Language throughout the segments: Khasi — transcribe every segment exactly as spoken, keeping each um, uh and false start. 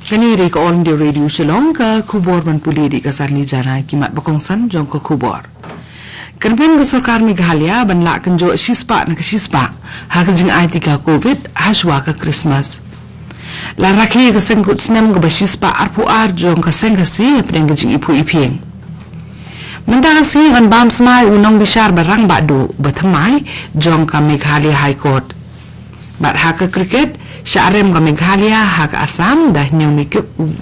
Kane dei ka All India Radio Shillong, ka khubor ban pule da ka Sarni Jana. Ki mat ba kongsan jong ka khubor. Kyrmen ka sorkar Meghalaya ban lah kynjoh shispah na ka shispah ha ka jingai tika Covid hashwa ka Christmas. La rakhe ka seng kut snem kaba shispah arphew ar jong ka seng Khasi hapdeng ka jingiphuh iphieng. Mynta ka sngi yn bam smai u nongbishar ba rangbah duh ba thymmai jong ka Meghalaya High Court. Bad ha ka cricket, shah rem ka Meghalaya ha ka Assam da hynñiew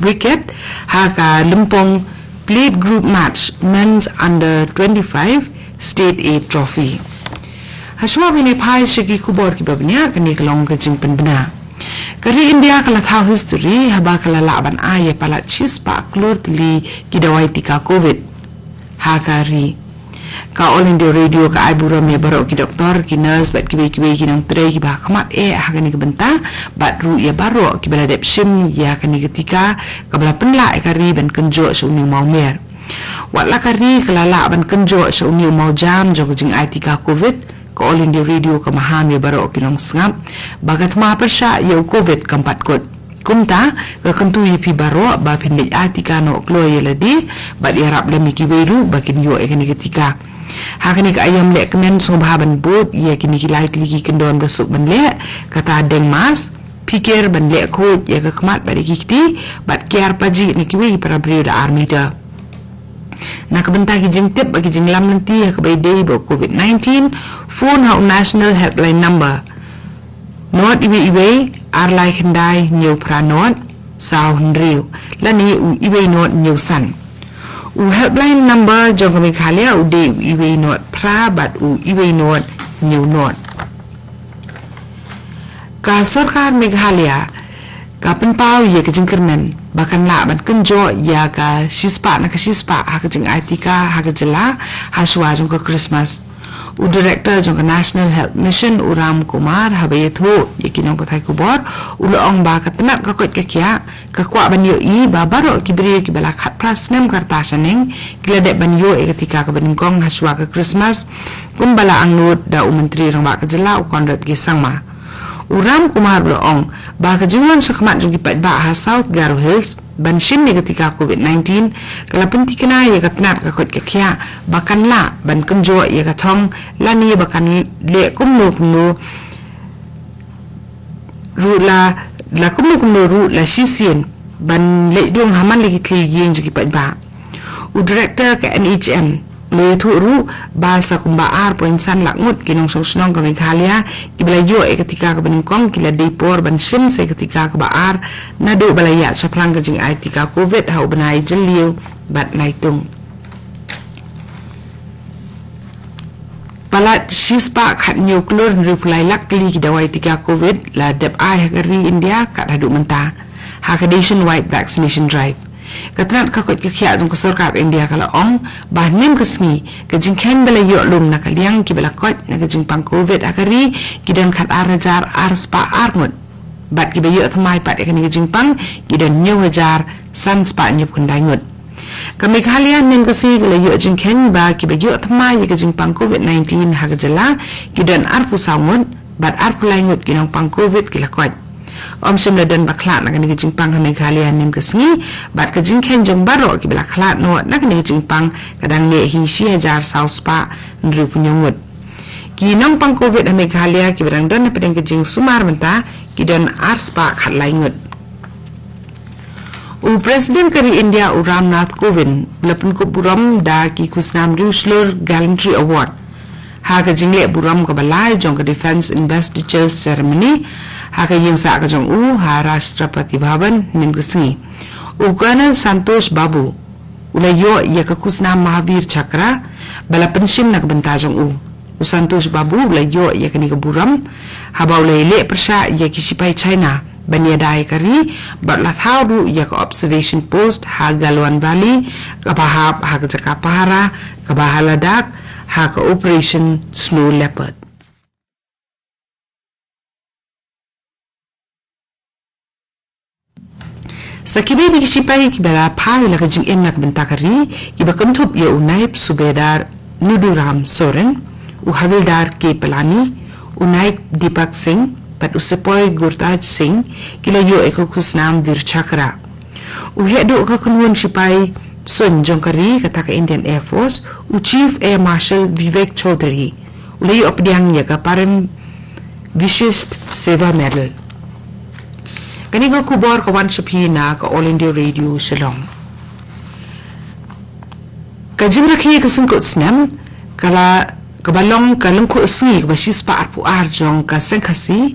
wicket ha ka Lympung Plate Group Match Men's Under twenty-five State A Trophy. Hashwa ba ngin ïa phai sha ki khubor kiba bniah, kane ka long ka jingpynbna. Ka ri India ka la thaw history haba ka la lah ban ai ïa palat shispah klur tylli ki dawai tika Covid ha ka ri. Ka All India Radio ka ai burom ïa baroh ki doktor, ki nurse bad kiwei kiwei ki nongtrei kiba ha khmat eh ha kane ka bynta, bad ruh ïa baroh kiba la dep shim ïa kane ka tika kaba la pynlah ïa ka ri ban kynjoh sha une u mawmer. Wat la ka ri ka la lah ban kynjoh sha une u mawjam jong ka jingai tika Covid, ka All India Radio ka maham ïa baroh ki nongsngap ba ka thma pyrshah ïa u Covid kam pat kut. Kumta, ka kyntu ïa phi baroh ba phin leit ai tika noh kloi ïa lade bad ïarap lem ïa kiwei ruh ba kin ïoh ïa kane ka tika. Ha kane ka aïom lehkmen, sngewbha ban bud ïa kine ki lai tylli ki kyndon ba suk ban leh, kata deng mask, phikir ban leh khuid ïa ka khmat bad ïa ki kti, bad kiar pajih na kiwei ki para briew da ar meter. Na ka bynta ki jingtip bad ki jinglam lynti ha kaba ïadei bad Covid nineteen, phone ha u National Helpline Number, nod iwei iwei, ar lai khyndai, hynñiew phra nod, saw hynriew, lane u iwei nod hynñiew san. U helpline number jong ka Meghalaya u dei u iwei nod phra bad u iwei nod hynñiew nod. Ka sorkar Meghalaya ka pynpaw ïa ka jingkyrmen ba kan lah ban kynjoh ïa ka shispah na ka shispah ha ka jingai tika ha ka jylla hashwa jong ka Christmas. U Director jong ka National Health Mission, u Ram Kumar, haba ïathuh ïa ki nongpathai khubor, u la ong ba ka tnat ka koit ka khiah ka kwah ban ïohi ba baroh ki briew kiba la khatphra snem ka rta shaneng ki la dep ban ïoh ïa ka tika kaba nyngkong hashwa ka Christmas, kumba la angnud da u Myntri Rangbah ka jylla, u Conrad K Sangma. U Ram Kumar u la ong ba ka jingwan shakhmat jong ki paidbah ha South Garo Hills ban shim ïa ka tika Covid nineteen ka la pynthikna ïa ka tnat ka koit ka khiah ba kan lah ban kynjoh ïa ka thong, lane ba kan leh kumno kumno ruh la, la kumno kumno ruh la shisien ban leit dung ha man la ki thli ïing jong ki paidbah. U Director ka N H M u la ïathuh ruh ba sa kumba ar point san lak ngut ki nongshong shnong ka Meghalaya kiba la ïoh ïa ka tika kaba nyngkong ki la dei por ban shim sa ïa ka tika kaba ar naduh ba la ïaid shaphrang ka jingai tika Covid ha u bnai Jylliew bad Naitung. Palat shispah khathynñiew klur hynriewphew lai lak tylli ki dawai tika Covid la dep ai ha ka ri India kat haduh mynta ha ka nationwide vaccination drive. Ka tnat ka koit ka khiah jong ka sorkar India ka la ong ba hynnin ka sngi ka jingkheiñ ba la ïoh lum na ka liang kiba la koit na ka jingpang Covid ha ka ri ki don khatar hajar arspah ar ngut. Bad kiba ïoh thymmai pat ïa kane ka jingpang ki don hynñiew hajar sanspah hynñiewphew khyndai ngut. Ka Meghalaya hynnin ka sngi ka la ïoh jingkheiñ ba kiba ïoh thymmai ïa ka jingpang Covid nineteen ha ka jylla ki don arphew saw ngut, bad arphew lai ngut ki nongpang Covid ki la koit. Ym shym la don ba khlad na kane ka jingpang ha Meghalaya hynnin ka sngi, bad ka jingkheiñ jong baroh kiba la khlad noh na kane ka jingpang ka dang neh hi shi hajar saw spah hynriewphew hynñiew ngut. Ki nongpang Covid ha Meghalaya kiba dang don hapdeng ka jingsumar mynta ki don arspah khatlai ngut. U President ka ri India, u Ram Nath Kovind, u la pynkup burom da ki khusnam riewshlur Gallantry Award ha ka jingleh burom kaba lai jong ka Defence Investiture Ceremony ha ka ïing sah ka jong u ha Rashtrapati Bhavan hynnin ka sngi. U Colonel Santosh Babu u la ïoh ïa ka khusnam Mahavir Chakra ba la pynshim na ka bynta jong u. U Santosh Babu u la ïoh ïa kane ka burom haba u la ïaleh pyrshah ïa ki shipai China ban ïada ïa ka ri, bad la thaw ruh ïa ka observation post ha Galwan Valley kaba hap ha ka jaka pahara kaba ha Ladakh ha ka Operation Snow Leopard. Sa kiwei de ki shipai kiba la phah ïa la ka jingim na ka bynta ka ri, kiba kynthup ïa u Naib Subedar Nuduram Soren, u Havildar K Palani, u Naib Deepak Singh bad u Sepoy Gurtaj Singh, ki la ïoh ïa ka khusnam Veer Chakra. U heh duh ka khunwun shipai suiñ jong ka ri kata ka Indian Air Force, u Chief Air Marshal Vivek Chaudhary, u la ïoh pdiang ïa ka Param Vishisht Seva Medal. Kane ka khubor ka wan sha phi na ka All India Radio Shillong. Ka jingrakhe ka sngewthuh snem, ka la, kaba long ka lyngkhuh sngi kaba shispah arphew ar jong ka seng Khasi,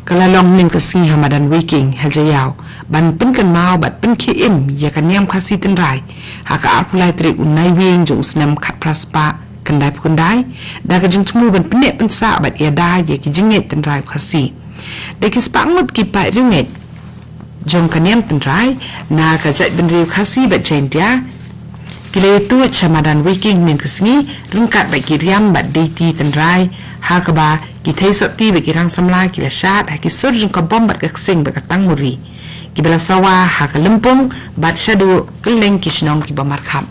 ka la long hynnin ka sngi ha madan Weiking, Hajaiaw, ban pynkynmaw bad pynkhie im ïa ka niam Khasi tynrai, ha ka arphew lai tarik u Naiwieng jong u snem khatphra spah khyndai phew khyndai, da ka jingthmu ban pynneh pynsah bad ïada ïa ki jingngeit tynrai Khasi. Da ki spah ngut ki paid riewngeit jong ka niam tynrai, na ka jaitbynriew Khasi bad Jaintia, ki la ïatuid sha madan Weiking hynnin ka sngi, ryngkat bad ki riam bad deiti tynrai, ha kaba ki theisotti bad ki rangsamla ki la shad ha ki sur jong ka bom bad ka ksing bad ka tangmuri, kiba la sawa ha ka lympung bad shaduh kylleng ki shnong kiba markhap.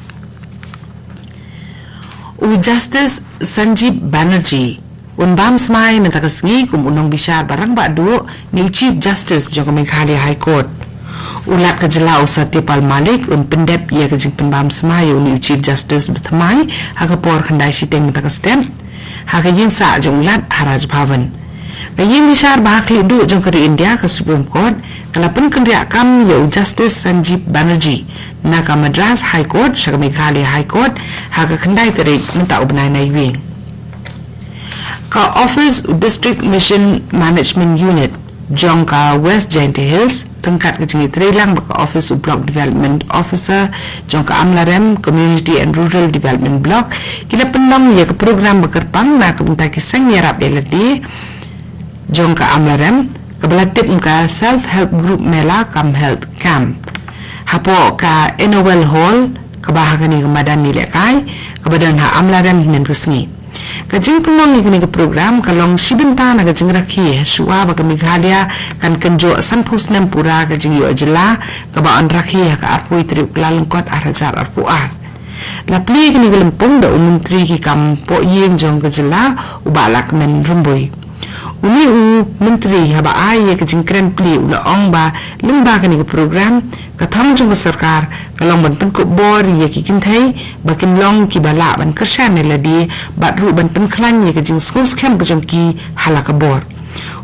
U Justice Sanjib Banerjee un bam smai mynta ka sngi kum u nongbishar ba rangbah duh ne u Chief Justice jong ka Meghalaya High Court. U Lat ka jylla u Satyapal Malik un pyndep ïa ka jingpynbam smai ïa une u Chief Justice ba thymmai ha ka por khyndai shiteng mynta ka step, ha ka ïingsah jong u Lat ha Raj Bhavan. Ka ïingbishar ba ha khlieh duh jong ka ri India, ka Supreme Court, ka la pynkynriah kam ïa u Justice Sanjib Banerjee na ka Madras High Court sha ka Meghalaya High Court ha ka khyndai tarik mynta u bnai Naiwieng. Ka office u District Mission Management Unit jong ka West Jaintia Hills, ryngkat ka jingïatreilang bad ka office u Block Development Officer jong ka Amlarem Community and Rural Development Block, ki la pynlong ïa ka program ba kyrpang na ka bynta ki seng ïarap ïalade jong ka Amlarem, kaba la tip kum ka Self Help Group Mela cum Health Camp, hapoh ka Enovel Hall, kaba ha kane ka madan ïalehkai kaba don ha Amlarem hynnin ka sngi. Ka jingpynlong ïa kane ka program ka long shi bynta na ka jingrakhe shuwa ba ka Meghalaya kan kynjoh sanphew snem pura ka jingïoh jylla, kaba yn rakhe ha ka arphew tarik u Kyllalyngkot ar hajar arphew ar. La plie ïa kane ka lympung da u Myntri ki kam pohïing jong ka jylla, u Bah Lahkmen Rymbui. Une u Myntri haba ai ïa ka jingkren plie u la ong ba lyngba kane ka program, ka thong jong ka sorkar ka long ban pynkup bor ïa ki kynthei ba kin long kiba lah ban kyrshan ïalade bad ruh ban pynkhlaiñ ïa ka jingsngewskhem ka jong ki ha la ka bor.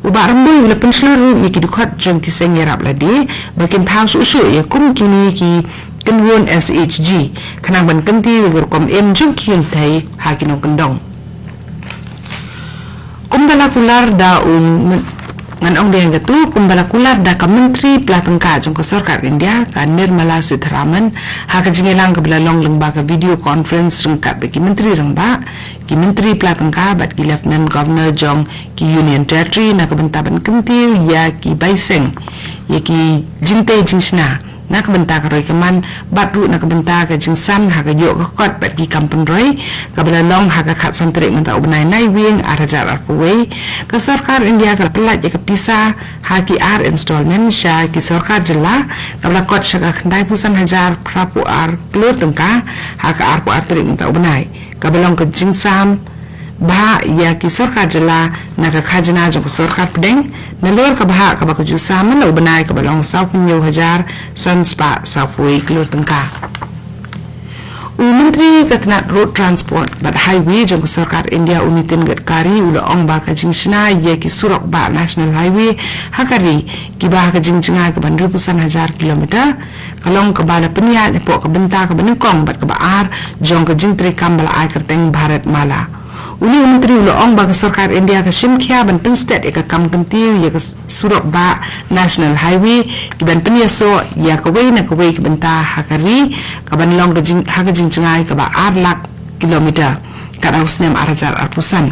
U Bah Rymbui u la pynshlur ruh ïa ki dkhot jong ki seng ïarap lade ba kin thaw shuh shuh ïa kum kine ki kynwun S H G, khnang ban kyntiew ïa ka rukom im jong ki kynthei ha ki nongkyndong. Kumba la kular da u myn-, ngan ong biang katu, kumba la kular da ka Myntri Pla Tyngka jong ka Sorkar India, ka Nirmala Sitharaman, ha ka jingïalang kaba la long lyngba ka video conference ryngkat bad ki Myntri Rangbah, ki Myntri Pla Tyngka bad ki Lieutenant Governor jong ki Union Territory na ka bynta ban kyntiew ïa ki bai seng, ïa ki jingtei jingshna na ka bynta ka roi ka man, bad ruh na ka bynta ka jingsan ha ka ïoh ka kot bad ki kam pynroi, kaba la long ha ka khatsan tarik mynta u bnai Naiwieng ar hajar arphew wei. Ka Sorkar India ka la pyllait ïa ka pisa ha ki ar installment sha ki sorkar jylla, kaba la kot sha ka khyndai phew san hajar phra phew ar klur tyngka ha ka arphew ar tarik mynta u bnai, kaba long ka jingsam bhah ïa ki sorkar jylla na ka khajna jong ka sorkar pdeng, nalor ka bhah kaba ka ju sam mynta u bnai kaba long sawphew hynñiew hajar san spah sawphew wei klur tyngka. U Myntri ka tnat Road Transport bad Highway jong ka Sorkar India, u Nitin Gadkari, u la ong ba ka jingshna ïa ki surok bah National Highway ha ka ri, kiba ha ka jingjngai kaba hynriewphew san hajar kilometer, ka long kaba la pynïaid hapoh ka bynta kaba nyngkong bad kaba ar jong ka jingtreikam ba la ai kyrteng Bharat Mala. Une u Myntri u la ong ba ka Sorkar India ka shim khia ban pynstet ïa ka kam kyntiew ïa ka s-, surok bah National Highway, ki ban pynïasoh ïa kawei na kawei ka bynta ha ka ri, ka ban long ka jing-, ha ka jingjngai kaba ar lak kilometer kat ha u snem ar hajar arphew san.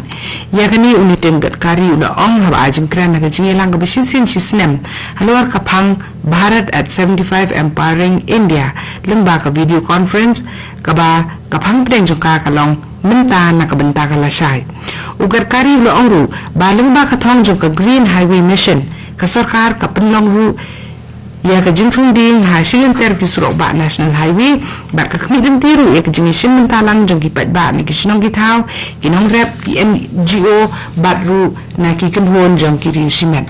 Ïa kane u Nitin Gadkari u la ong haba ai jingkren ha ka jingïalang kaba shisien shi snem halor ka phang Bharat at seventy-five Empowering India lyngba ka video conference, kaba ka phang pdeng jong ka ka long Mynta na ka Bynta Ka Lashai. U Gadkari u la ong ruh ba lyngba ka thong jong ka Green Highway Mission, ka sorkar ka pynlong ruh Ïa ka jingthung ding ha shilynter ki surok bah National Highway bad ka khmih lynti ruh ïa ka jingïashim bynta lang jong ki paidbah na ki shnong ki thaw, ki nongrep, ki N G O bad ruh na ki kynhun jong ki riew shimet.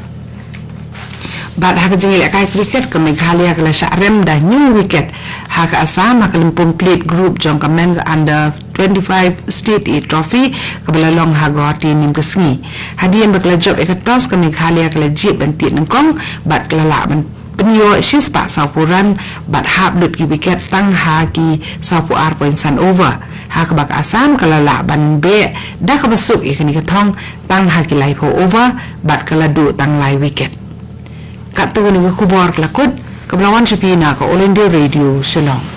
Bad ha ka jingïalehkai cricket, ka Meghalaya ka la shah rem da hynñiew wicket ha ka Assam ha ka lympung plate group jong ka Men's Under twenty-five State A Trophy kaba la long ha Guwahati mynnin ka sngi. Hadien ba ka la jop ïa ka toss, ka Meghalaya ka la jied ban tied nyngkong bad ka la lah ban pynïoh shispah sawphew run bad hap lut ki wicket tang ha ki sawphew ar point san over. Ha kaba ka Assam ka la lah ban beh da kaba suk ïa kane ka thong tang ha ki laiphew over bad ka la duh tang lai wicket. Katto ne ka khubor ka la kut, kaba la wan sha phi na ka All India Radio Shillong.